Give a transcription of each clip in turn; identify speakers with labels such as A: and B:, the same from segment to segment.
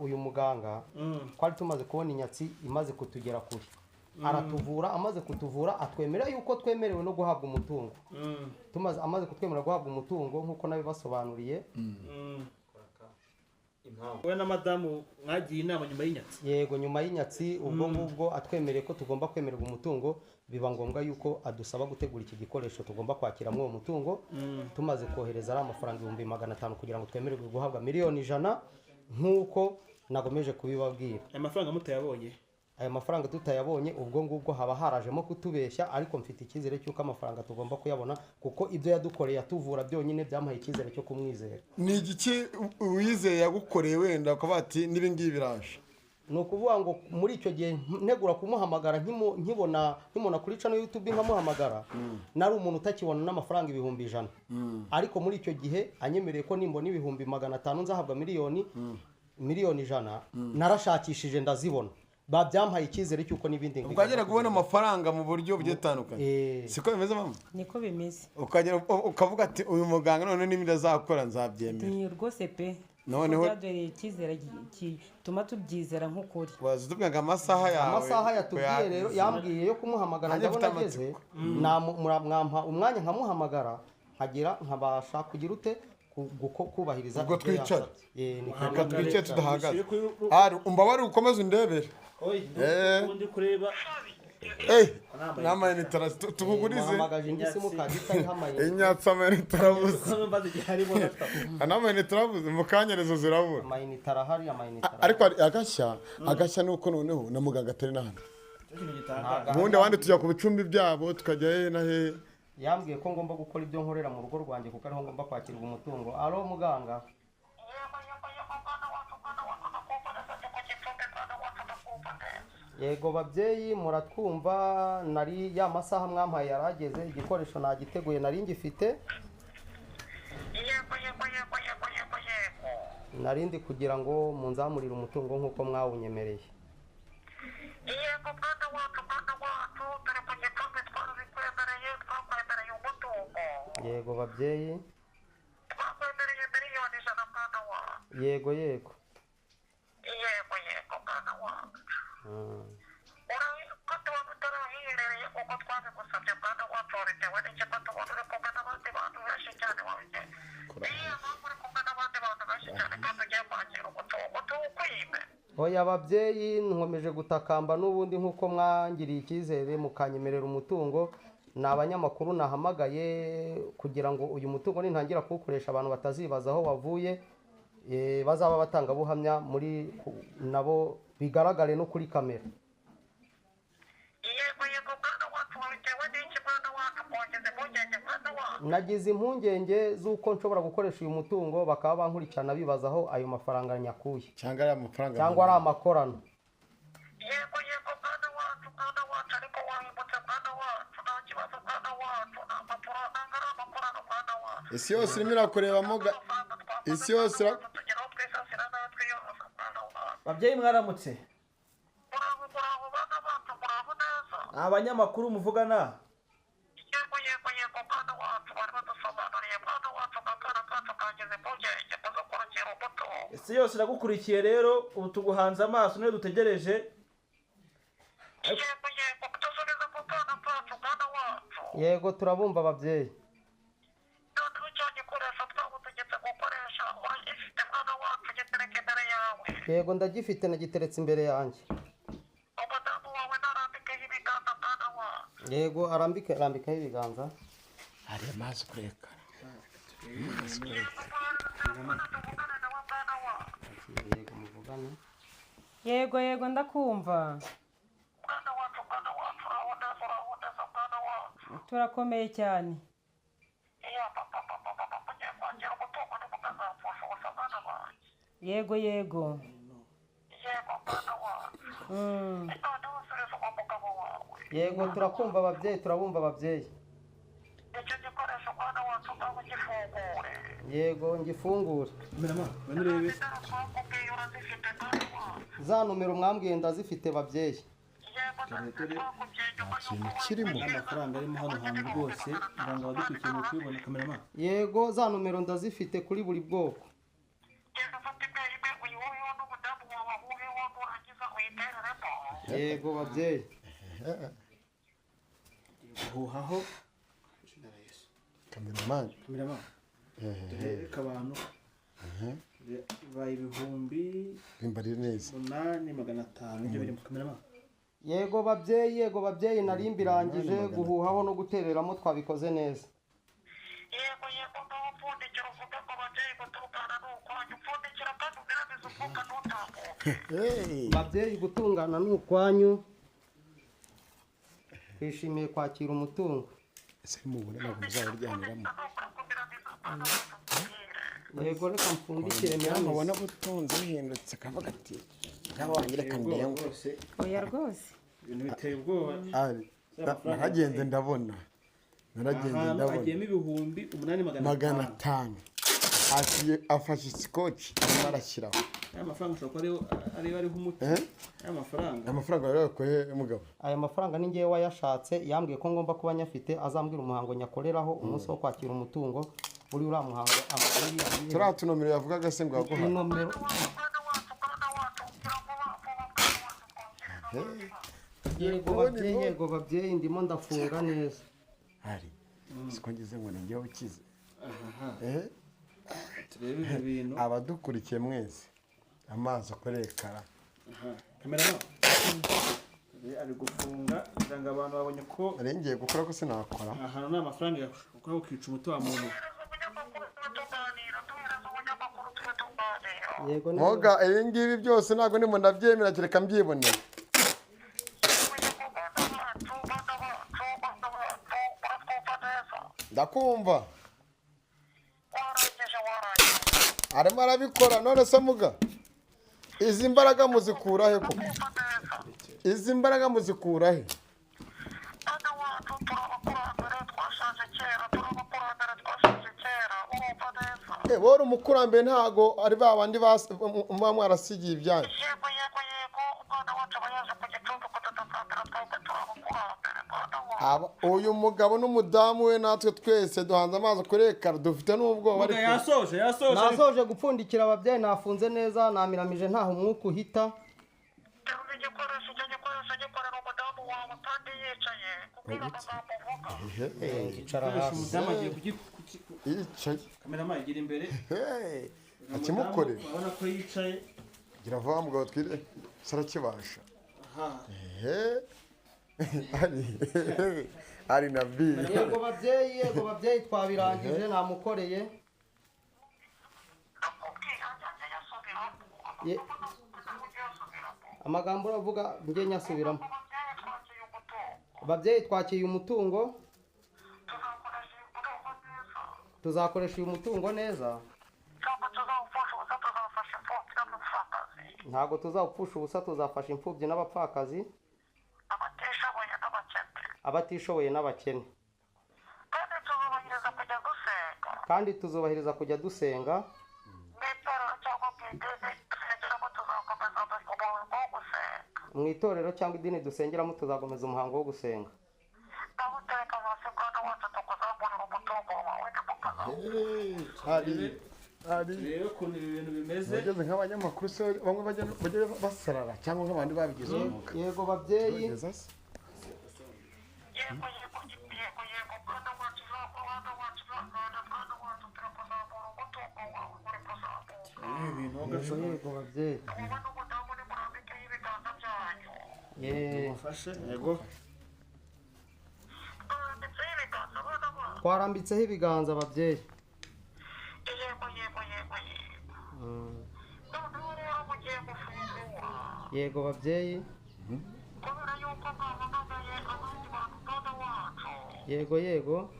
A: Uyu muganga twari tumaze kubona inyatsi imaze kutugera kure, aratuvura. Amaze kutuvura atwemera yuko twemerewe no guhabwa umutungo. Tumaze amaze kutwemera guhabwa umutungo nk'uko nabibasobanuriye.
B: Wowe na madamu mwagiye inama nyuma y'inyatsi?
A: Yego, nyuma y'inyatsi. Ubwo ngubwo atwemereye ko tugomba kwemererwa umutungo, biba ngombwa yuko adusaba gutegura iki gikoresho tugomba kwakiramo uwo mutungo. Tumaze kohereza ari amafaranga 500,000 kugira ngo twemererwe guhabwa 100,000,000 nk'uko nagomeje kubibabwira.
B: Aya mafaranga mutayabonye?
A: Aya mafaranga tutayabonye, ubwo ngubwo haba harajemo kutubeshya, ariko mfite icyizere cy'uko amafaranga tugomba kuyabona, kuko ibyo yadukoreye atuvura byonyine byamuhaye icyizere cyo kumwizera.
C: Ni igiki uwizeye yagukoreye wenda ukavuga ati n'ibi ngibi biraje?
A: Ni ukuvuga ngo muri icyo gihe ntegura kumuhamagara, nkibona nkimubona kuri channel YouTube nkamuhamagara, nari umuntu utakibona n'amafaranga 100,000, ariko muri icyo gihe anyemereye ko nimbona 500,000 nzahabwa 100,000,000, narashakishije ndazibona. Babyampaye icyizere cy'uko n'ibindi
C: ukagera kubona amafaranga mu buryo bugiye butandukanye. Siko bimeze mama?
D: Niko bimeze.
C: Ukagera ukavuga ati uyu muganga none n'ibindi azakora nzabyemera.
D: Ni rwose pe.
C: Noneho
D: byaduhereye icyizere gituma tubyizera nk'ukuri.
C: Waza utubwira ngo amasaha yawe,
A: amasaha yatubwiye rero yambwiye yo kumuhamagara,
C: Nanjye
A: ndabona
C: mfite
A: ageze,
C: amatsiko.
A: Mwampa umwanya nkamuhamagara nkagira nkabasha kugira ute kubahiriza
C: Ubwo
A: ibyo
C: twicare.
A: yansabye. Ni
C: Reka twicare tudahagaze.
B: Ushyire kuri-
C: Ari umbabare ukomeze undebere.
B: Ubundi kureba.
C: N'amayinite tukugurize.
A: Muhamagaje indi simukadi itariho amayinite.
C: Inyatsi amayinite arabuze.
B: Mbaze igihe harimo na
C: N'amayinite arabuze mu kanya rezo zirabura.
A: Amayinite arahari, amayinite arahari.
C: Ariko hari agashya nuko noneho na muganga atari na hano.
B: Ikintu gitangaje.
C: Ubundi abandi tujya ku bicumbi byabo tukajya hehe na hehe.
A: Yambwiye ko ngomba gukora ibyo nkorera mu rugo rwanjye kuko ariho ngomba kwakirwa umutungo. Alo muganga? Yego babyeyi muratwumva, nari ya masaha mwampaye yarageze, igikoresho nagiteguye nari ngifite. Nari ndi kugira ngo munzamurire umutungo nk'uko mwawunyemereye.
E: Yego mwana wacu, mwana wacu, turi ku gicumbi twarabikwemereye, twakwemereye umutungo.
A: Yego babyeyi.
E: Twakwemereye 100,000,000 mwana wacu.
A: Yego yego.
E: Yego yego mwana wacu. Ko tuba tutarahiherereye kuko twabigusabye mwana wacu, wabitewe n'iki ko tubona uri kumwe n'abandi bantu benshi cyane wabitewe? Niyo mpamvu uri kumwe n'abandi bantu benshi cyane kandi ugiye kwakira umutungo tuwukwime.
A: Oya babyeyi, nkomeje gutakamba n'ubundi nk'uko mwangiriye icyizere mukanyemerera umutungo. Ni abanyamakuru nahamagaye kugira ngo uyu mutungo nintangira kuwukoresha abantu batazibaza aho wavuye, bazaba batangabuhamya muri nabo bigaragare no kuri kamera.
E: Yego yego mwana wacu, wabitewe n'iki mwana wacu kongeze impungenge mwana wacu?
A: Nagize impungenge z'uko nshobora gukoresha uyu mutungo bakaba bankurikirana bibaza aho ayo mafaranga nyakuye.
C: Cyangwa ari amafaranga
A: cyangwa ari amakorano.
E: Yego yego mwana wacu, mwana wacu, ariko wahemutse mwana wacu, nta kibazo mwana wacu, nta mpapuro, ntabwo ari amakorano mwana wacu.
C: Isi yose irimo irakurebamo isi yose
E: Tugeraho twisasira nayo twiyorosa mwana wacu.
B: Babyeyi mwaramutse.
E: Muraho muraho bana bacu, muraho neza.
B: Abanyamakuru muvugana?
E: Yego yego yego mwana wacu, bari badusobanuriye mwana wacu, akana kacu kagize impungenge muzo kwakira umutungo.
B: Isi yose iragukurikiye rero, ubu tuguhanze amaso niyo dutegereje.
E: Yego yego, dusubize ku kana kacu mwana wacu.
A: Yego turabumva ababyeyi.
E: Noneho icyo gikoresho twagutegetse gukoresha uragifite mwana wacu, gitereke imbere yawe.
A: Yego ndagifite, nagiteretse imbere yanjye.
E: Umudamu wawe narambikeho ibiganza mwana wacu.
A: Yego arambikaho ibiganza.
C: Hari amazi kureka.
A: Yego muvugane.
D: Yego yego ndakumva.
E: Mwana wacu, mwana wacu, uraho neza, uraho neza mwana wacu.
D: Turakomeye cyane.
E: Iya papa papa papa, mugiye kwakira umutungo ntimukazapfusha ubusa mwana wanjye.
D: Yego yego.
E: Yego mwana wacu. Noneho usubiza uwo mugabo wawe.
A: Yego turakumva ababyeyi, turabumva ababyeyi.
E: Icyo gikoresho mwana wacu ngaho gifungure.
A: Yego ngifungure.
B: Nurebe.
E: Twakubwiye urazifite mwana wacu.
A: Za nomero mwambwiye ndazifite babyeyi.
C: Ikintu kirimo.
B: Amafaranga arimo hano hantu rwose, ngira ngo abadukurikiye mu kubibona kameramani.
A: Yego za nomero ndazifite kuri buri bwoko. Yego babyeyi.
B: Guhuhaho.
C: Cameraman.
B: Cameraman. Duhereka abantu. Bibaye 8,500
C: Bimbarire neza.
B: Ibyo biri mu cameraman.
A: Yego babyeyi, yego babyeyi, nari mbirangije guhuhaho no gutereramo, twabikoze neza.
E: Yego yego, ngaho pfundikira uvuge ngo babyeyi gutungana ni ukwanyu, upfundikira kandi ugerageze umwuka ntutambuke.
A: Babyeyi gutungana ni ukwanyu, twishimiye kwakira umutungo.
C: Ese mubona ntabwo muzawuryaniramo.
A: Yego reka mfundikire
C: Mubona
A: miramizi.
C: butunzi buhindutse akavuga ati ngabo wanjye reka ndengwe.
D: Oya rwose.
B: Ibintu biteye ubwoba.
C: Naragenze ndabona. Naragenze ndabona.
B: Agiyemo 8,500.
C: Afashe scotch arimo arashyiraho.
B: Aya mafaranga ushobora kuba ariyo ariho umuti. Aya mafaranga.
C: Amafaranga rero yakuye mugabo.
A: Aya mafaranga ni ngewe wayashatse, yambwiye ko ngomba kuba nyafite, azambwira umuhango nyakoreraho umunsi wo kwakira umutungo. Buri uriya muhango amakuru yagiye.
C: Turiya tunomero yavugaga se ngo yaguha.
A: Inomero. Yego babyeyi, yego babyeyi, ndimo ndafunga neza.
C: Hari. Siko ngize ngo ni ngewe ukize.
B: Turebe ibi bintu.
C: Abadukurikiye mwese amazi akorekara.
B: Cameraman. Ari gufunga kugira ngo abantu babonye ko
C: arengeye gukora ko sinakora.
B: Ahantu nta mafaranga yakora ukica umuti wa muntu.
A: Yego
C: Moga ibi ngibi byose ntabwo ndimo ndabyemera kereka mbyiboneye. Ndakumva. Arimo arabikora none se muga. Izi mbaraga muzikura he koko? Izi mbaraga muzikura he? Wari umukurambere ntago ari ba bandi muba mwarasigiye ibyanyu. Uyu mugabo n'umudamu we natwe twese duhanze amazi kuri ekara dufite n'ubwoba ariko
B: yasoje yasoje.
A: Nasoje gupfundikira ababyeyi, nafunze neza, namiramije ntaho umwuka uhita. Icara hasi.
B: Umudamu agiye
C: yicaye.
B: Cameraman igira imbere.
C: Akimukorera.
B: Urabona ko yicaye.
C: Gira vuba mugabo twire sarakibasha. Ari na bi.
A: Yego babyeyi, yego babyeyi, twabirangije namukoreye. Amagambo uravuga nge nyasubiramo. Babyeyi twakiye umutungo, tuzakoresha uyu mutungo neza. Ntabwo tuzawupfusha ubusa, tuzafasha imfubyi n'abapfakazi, abatishoboye n'abakene, kandi tuzubahiriza kujya dusenga mu itorero cyangwa idini dusengeramo, tuzakomeza umuhango wo gusenga.
B: Rero ukuntu ibi bintu bimeze.
C: Bageze nk'abanyamakuru se bamwe bajya basarara cyangwa nk'abandi babigize umwuga.
A: Yego babyeyi. Yego babyeyi.
B: Yego.
A: Twarambitseho ibiganza babyeyi. Yego babyeyi. Yego yego.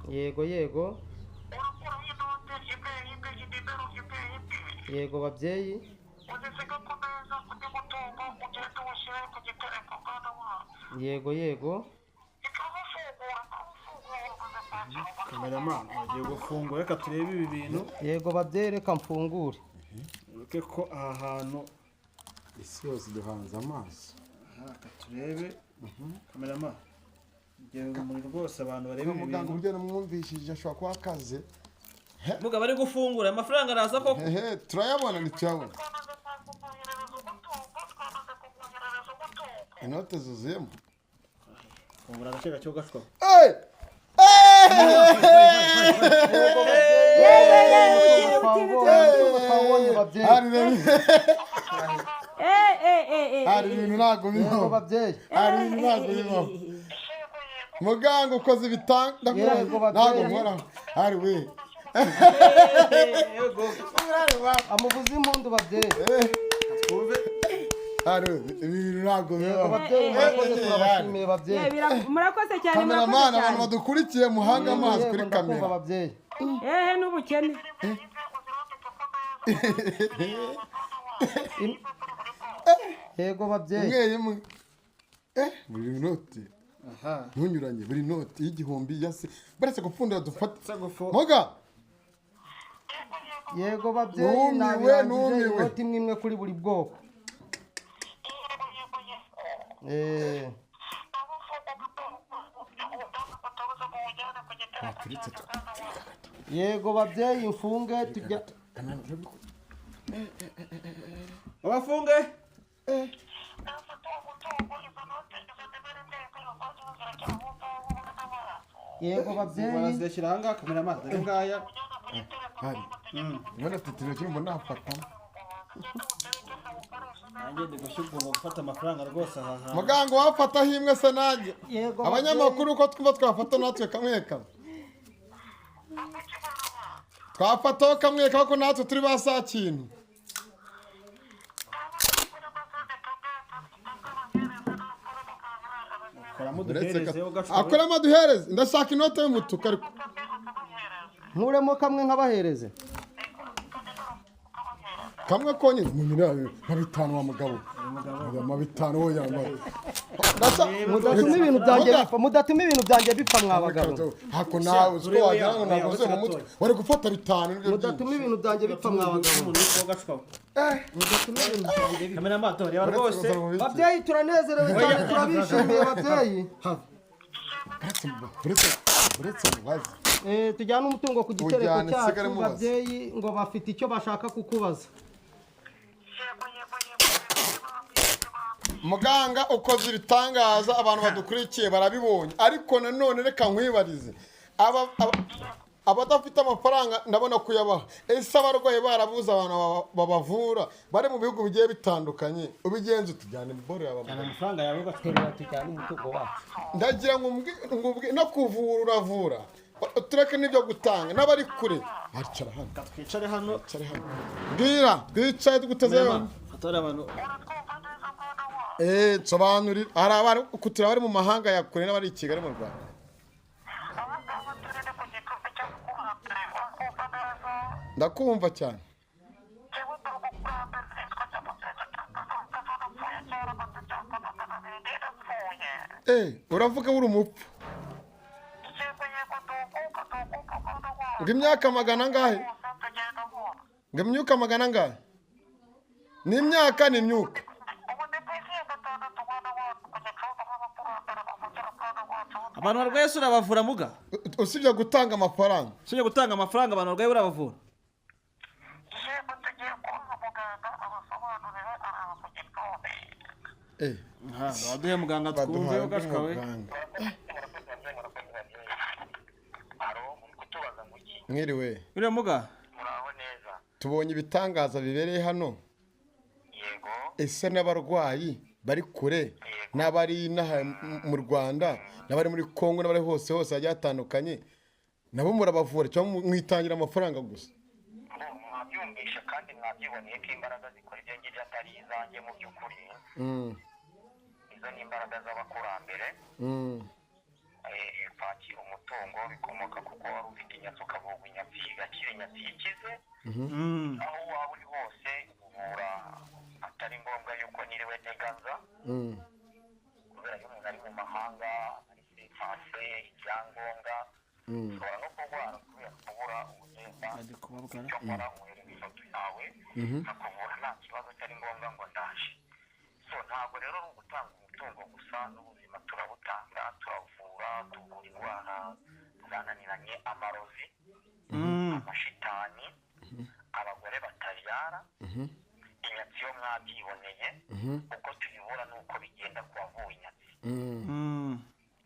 A: Yego yego. Yego babyeyi. Yego yego.
B: Cameraman agiye gufungura, reka turebe ibi bintu.
A: Yego babyeyi, reka mfungure.
B: Ureke ko aha hantu
C: isi yose duhanze amaso.
B: Reka turebe. Cameraman ngiye muri rwose abantu barebe ibi
C: Muganga
B: bintu.
C: uburyo namwumvishije ashobora kuba akaze.
B: Mugabo ari gufungura amafaranga araza koko.
C: Turayabona ntituyabona. Inote zuzuyemo.
B: Fungura agace gake ugashwa.
C: Eh!
A: Twabonye babyeyi.
C: Hari ibintu ntabwo bibaho. Hari ibintu ntabwo bibaho. Muganga ukoze ibitanda ntabwo nkoraho. Hari we.
A: Amuvuze impundu babyeyi.
C: Hari ibintu ntabwo bibaho.
A: Babyeyi murakoze, turabashimiye babyeyi.
D: Murakoze cyane.
C: Kameramani, abantu badukurikiye muhanga amazi kuri kamera.
A: Babyeyi.
D: Ehe n'ubukene.
A: Yego babyeyi.
C: Umwe imwe. Buri noti. Ntunyuranye buri noti y'igihumbi yase. Baretse gupfundira dufate. Muga.
A: Yego babyeyi, nabirangije inoti imwe imwe kuri buri bwoko. Yego babyeyi, mfunge tujya.
B: Abafunge.
A: Yego babyeyi.
B: Barazishyira aha ngaha kameramani dore ngaya.
C: Hari. Mbona titiro cyumva nafata.
B: Nanjye ndi gushyirwa gufata amafaranga rwose aha hantu.
C: Muganga wafataho imwe se nanjye. Abanyamakuru uko twumva twafata natwe kamwe kamwe. Twafataho kamwe kamwe ko natwe turi ba saa kintu. Akoramo duhereze. Ndashaka inote y'umutuku ariko.
A: Nkuremo kamwe nkabahereze.
C: Kamwe konyine umuntu nka bitanu wa mugabo. Ma bitanu wo yambaye.
A: Mudatuma ibintu byanjye bipfa, mudatuma ibintu byanjye bipfa mwa bagabo.
C: Hako nawe uziko wagira ngo naguze mu mutwe. Wari gufata bitanu nibyo.
A: Mudatuma ibintu byanjye bipfa mwa bagabo. Mudatuma ibintu byanjye bipfa.
B: Kameramani reba rwose.
A: Babyeyi turanezerewe cyane, turabishimiye babyeyi.
C: Uretse mubaze.
A: Tujyane umutungo ku gitereko cyacu babyeyi, ngo bafite icyo bashaka kukubaza.
C: Muganga ukoze ibitangaza, abantu badukurikiye barabibonye, ariko nanone reka nkwibarize, abadafite amafaranga ndabona kuyabaha. Ese abarwayi barabuze abantu babavura bari mu bihugu bigiye bitandukanye, ubigenza utujyane boro yaba
B: amafaranga yawe
A: ugaterura tujyane umutungo wacu.
C: Ndagira ngo no kuvura uravura, tureke n'ibyo gutanga n'abari kure. Aricara hano,
B: twicare hano,
C: mbwira twicaye tuguteze yombi. Nsobanurira hari abari kutura bari mu mahanga ya kure n'abari i Kigali mu Rwanda. Ndakumva cyane. Uravuga uri umupfu. Ngo imyaka magana angahe? Ngo imyuka magana angahe? Ni imyaka ni imyuka.
B: Abantu barwaye se urabavura muga?
C: Usibye gutanga amafaranga.
B: Usibye gutanga amafaranga abantu barwaye urabavura? Baduhe muganga twumve ugashwa we.
C: Mwiriwe.
B: Mwiriwe muga.
C: Tubonye ibitangaza bibereye hano.
E: Yego.
C: Ese n'abarwayi bari kure n'abari inaha mu Rwanda n'abari muri Kongo n'abari hose hose hagiye hatandukanye, nabo murabavura cyangwa mwitangira amafaranga gusa?
E: Mwabyumvisha kandi mwabyiboneye ko imbaraga zikora ibyo ngibyo atari izanjye mu by'ukuri. Izo ni imbaraga z'abakurambere. Kwakira umutungo bikomoka kuko wari ufite inyatsi ukavugwa inyatsi igakira inyatsi ikize. Aho waba uri hose uvura atari ngombwa yuko niriwe ntegaza. Kubera iyo umuntu ari mu mahanga ari sipase ibyangombwa ushobora no kurwara kubera kubura ubugenda. Icyo nkora nkohereza ifoto yawe nkakuvura nta kibazo cyari ngombwa ngo ndaje. So ntabwo rero ari ugutanga umutungo gusa, n'ubuzima turabutanga, turavura, tuvura indwara zananiranye, amarozi, amashitani, abagore batabyara, inyatsi Byo mwabyiboneye uko tubibura n'uko bigenda ku bavuwe inyatsi.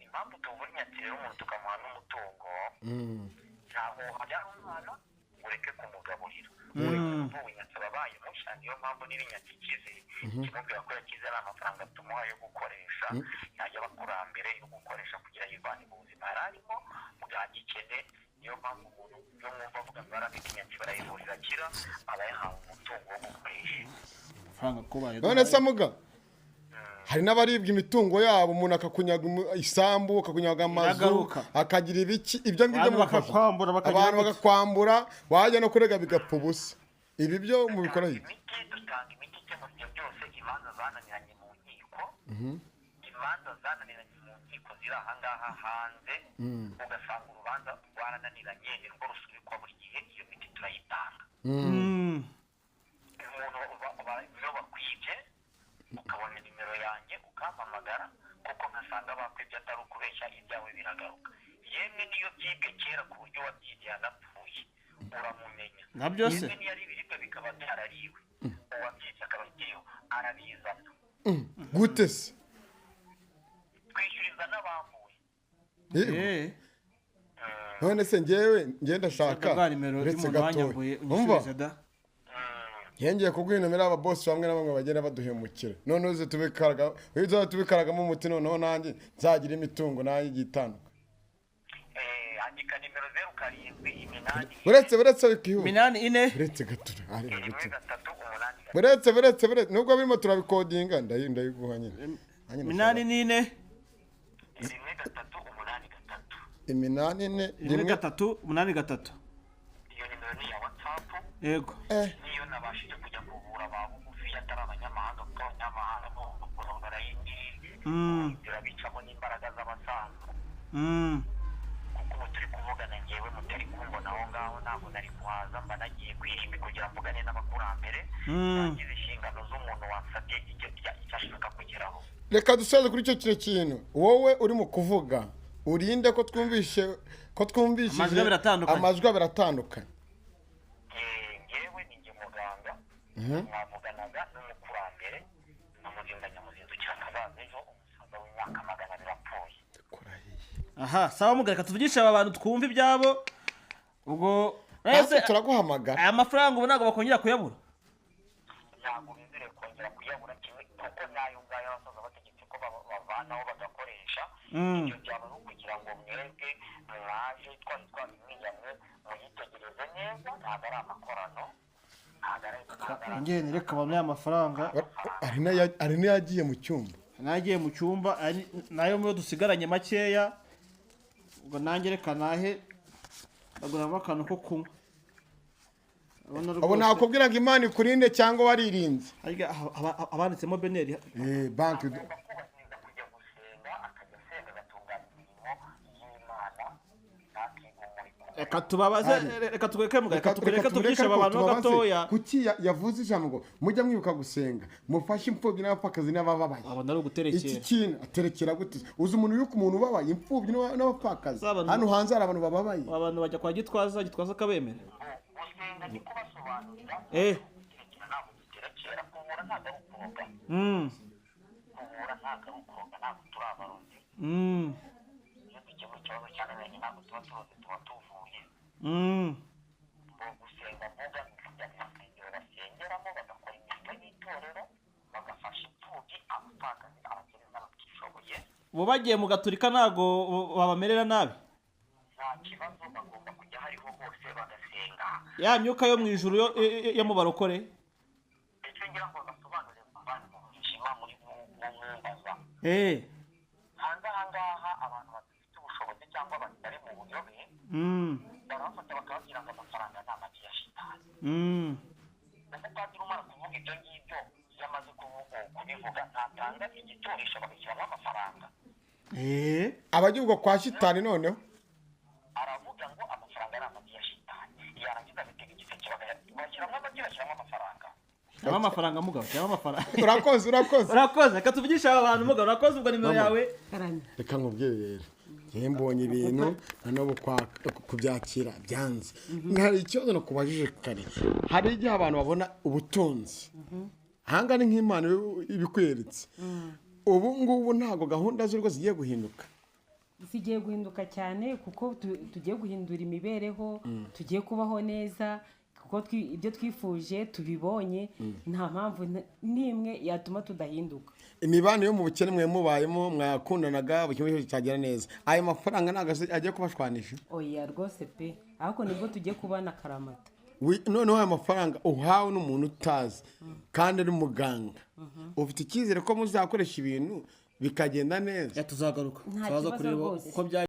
E: Impamvu tuvura inyatsi rero umuntu tukamuha n'umutungo, ntabwo wabyara umwana ngo ureke kumugaburira. Uvuwe inyatsi aba abaye mushya. Niyo mpamvu niba inyatsi ikize, ikimubwira ko yakize ari amafaranga tumuha yo gukoresha, yajya abakurambere yo gukoresha kugira yivane mu buzima yari arimo bwa gikene. Niyo mpamvu umuntu iyo mwumva avuga ngo yarafite inyatsi barayivurira akira, aba yahawe umutungo wo gukoresha.
B: Amafaranga ko bayaduhaye.
C: None se muga, hari n'abaribwa imitungo yabo, umuntu akakunyaga isambu, akakunyaga amazu,
B: Iragaruka.
C: akagira ibiki, ibyo ngibyo
B: Abantu
C: mubifasha?
B: bakakwambura, bakagira
C: Abantu
B: gute?
C: bakakwambura, wajya no kurega bigapfa ubusa. Ibi byo mubikora iki?
E: Imiti, dutanga imiti ikemura ibyo byose. Imanza zananiranye mu nkiko, imanza zananiranye mu nkiko ziri ahangaha hanze, ugasanga urubanza rwarananiranye, nirwo rusubikwa buri gihe, iyo miti turayitanga. Umuntu iyo bakwibye ukabona nimero yanjye ukampamagara, kuko nkasanga bakwibye atari ukubeshya, ibyawe biragaruka. Yemwe n'iyo byibwe kera ku buryo uwabyibye yanapfuye uramumenya.
B: Nabyo se?
E: Yemwe niyo ari ibiribwa bikaba byarariwe, uwabyibye akaba akiriho, arabizana.
C: Gute se?
E: Twishyuriza n'abambuwe.
C: Yego. None se ngewe ngewe ndashaka
B: Bwa nimero
C: uretse
B: y'umuntu
C: gatoya
B: wanyambuye,
C: umva.
B: unyishyurize da.
C: Yengeye kuguha nomero y'ababosi bamwe na bamwe bagenda baduhemukira, noneho uze tubikaraga, uze tubikaragamo umuti, noneho nanjye nzagira imitungo nanjye igiye itandukanye.
E: Andika nimero 078
C: Buretse bikihuta.
B: 84.
C: Buretse gato ari
E: rimwe
C: buretse
E: 3 8 3.
C: Buretse nubwo birimo turabikodinga, ndayiguha nyine. Nanjye ndashaka.
B: 84.
E: 1 3 8 3.
C: 84.
B: 1
C: 1
B: 3 8 3.
E: Iyo nimero ni iya WhatsApp.
B: Yego.
E: Niyo nabashije kujya kuvura ba bugufi atari abanyamahanga, kuko abanyamahanga bo kurongora yindi zirabicamo n'imbaraga z'abasaza. Kuko ubu turi kuvugana ngewe mutari kumbona aho ngaho, ntabwo nari kuhaza, mba nagiye kwirimbi kugira mvugane n'abakurambere, ndangize inshingano z'umuntu wansabye icyo ashaka kugeraho.
C: Reka dusoze kuri icyo kintu wowe uri mu kuvuga, urinde ko twumvishe ko twumvishije.
B: Amajwi abiri atandukanye.
C: Amajwi abiri atandukanye.
E: Ngewe ni njye muganga mwavuganaga n'umukurambere namuzinda nyamuzindukira akazaza ejo, umusaza w'imyaka 200 apfuye.
B: Aha, sawa muga, reka tuvugishe aba bantu twumve ibyabo ubwo.
C: Natwe
B: Ese
C: turaguhamagara.
B: Aya mafaranga ubu ntabwo bakongera kuyabura?
E: Ntabwo bemerewe kongera kuyabura kimwe, kuko n'ayo ngayo abasaza bategetse ko bavanaho bagakoresha. Ibyo byaba ari ukugira ngo mwebwe mwaje twari twabimwiyamwe muyitegereze neza. Ntabwo ari amakorano, ntabwo ari
B: Ngende reka abantu ya mafaranga.
C: Hari n'ayagiye mu cyumba.
B: Nagiye mu cyumba, nayo muyo dusigaranye makeya. Ubwo nanjye reka nahe ndaguramo akantu ko kunywa. Urabona
C: Ubu
B: rwose-
C: nakubwira ngo Imana ikurinde cyangwa waririnze.
B: Harya abanditsemo beneri?
C: Banki.
E: Agomba kubahiriza kujya gusenga, akajya asenga agatunganya imirimo y'Imana, ntakigumurike.
B: Reka tubabaze. Reka tureke muga, reka tureke tuvugishe aba
C: ariko
B: bantu
C: tubabaze,
B: gatoya.
C: Kuki yavuze ijambo ngo mujya mwibuka gusenga, mufashe imfubyi n'abapfakazi n'abababaye?
B: Abona ari uguterekera.
C: Iki kintu aterekera gute? Uzi umuntu yuko umuntu ubabaye, imfubyi n'abapfakazi, hano hanze hari abantu bababaye.
B: Abantu bajya kwa Gitwaza, Gitwaza akabemera.
E: Gusenga ni kubasobanurira. Guterekera ntabwo duterekera. Kuvura ntabwo ari ukuroga. Kuvura ntabwo ari ukuroga, ntabwo turi abarozi. Iyo dukemura ikibazo cyananiranye ntabwo tuba turoze, tuba tuvuye. Ngo gusenga mvuga ni ukujya mu nsengero basengeramo, bagakora imirimo y'itorero, bagafasha imfubyi, abapfakazi, abakene n'abatishoboye.
B: Ubu bagiye mu gaturika ntabwo babamerera nabi?
E: Nta kibazo, bagomba kujya hariho hose bagasenga.
B: Ya myuka yo mu ijuru yo mu barokore.
E: Ndetse ngira ngo basobanurire abantu mu buzima muri mwumbaza. Hanze aha ngaha abantu badafite ubushobozi cyangwa abantu bari mu buyobe, barabafata bakababwira ngo amafaranga ni amagi ya shitani. Umupadiri umara kuvuga ibyo ngibyo, iyo amaze kubivuga ntatanga igiturisho bagashyiramo amafaranga.
C: Abajya kwa shitani noneho.
E: Aravuga ngo amafaranga ari amagi ya shitani, yarangiza agatega igiseke, bashyiramo amagi, bashyiramo amafaranga.
B: Cyangwa amafaranga mugabo, cyangwa amafaranga.
C: Urakoze, urakoze.
B: Urakoze, reka tuvugishe aba bantu mugabo, urakoze, ubwo nimero yawe.
D: Karame.
C: Reka nkubwire rero, njyewe mbonye ibintu na n'ubu kubyakira byanze. Hari ikibazo nakubajije kare. Hari igihe abantu babona ubutunzi Ahangaha ni nk'Imana ibikweretse. Ubu ngubu ntabwo gahunda z'urugo zigiye guhinduka?
D: Zigiye guhinduka cyane, kuko tugiye guhindura imibereho, tugiye kubaho neza, kuko ibyo twifuje tubibonye. Nta mpamvu n'imwe yatuma tudahinduka.
C: Imibanire yo mu bukene mwe mubayemo, mwakundanaga, buri kimwe cyose cyagera neza. Ayo mafaranga ntabwo agiye kubashwanisha?
D: Oya rwose pe, ahubwo nibwo tugiye kubana akaramata.
C: Noneho ayo mafaranga uhawe n'umuntu utazi kandi ari muganga, ufite icyizere ko muzakoresha ibintu bikagenda neza?
B: Ya, tuzagaruka.
D: Nta
B: Tuzaza
D: kibazo
B: kureba
D: rwose.
B: uko bya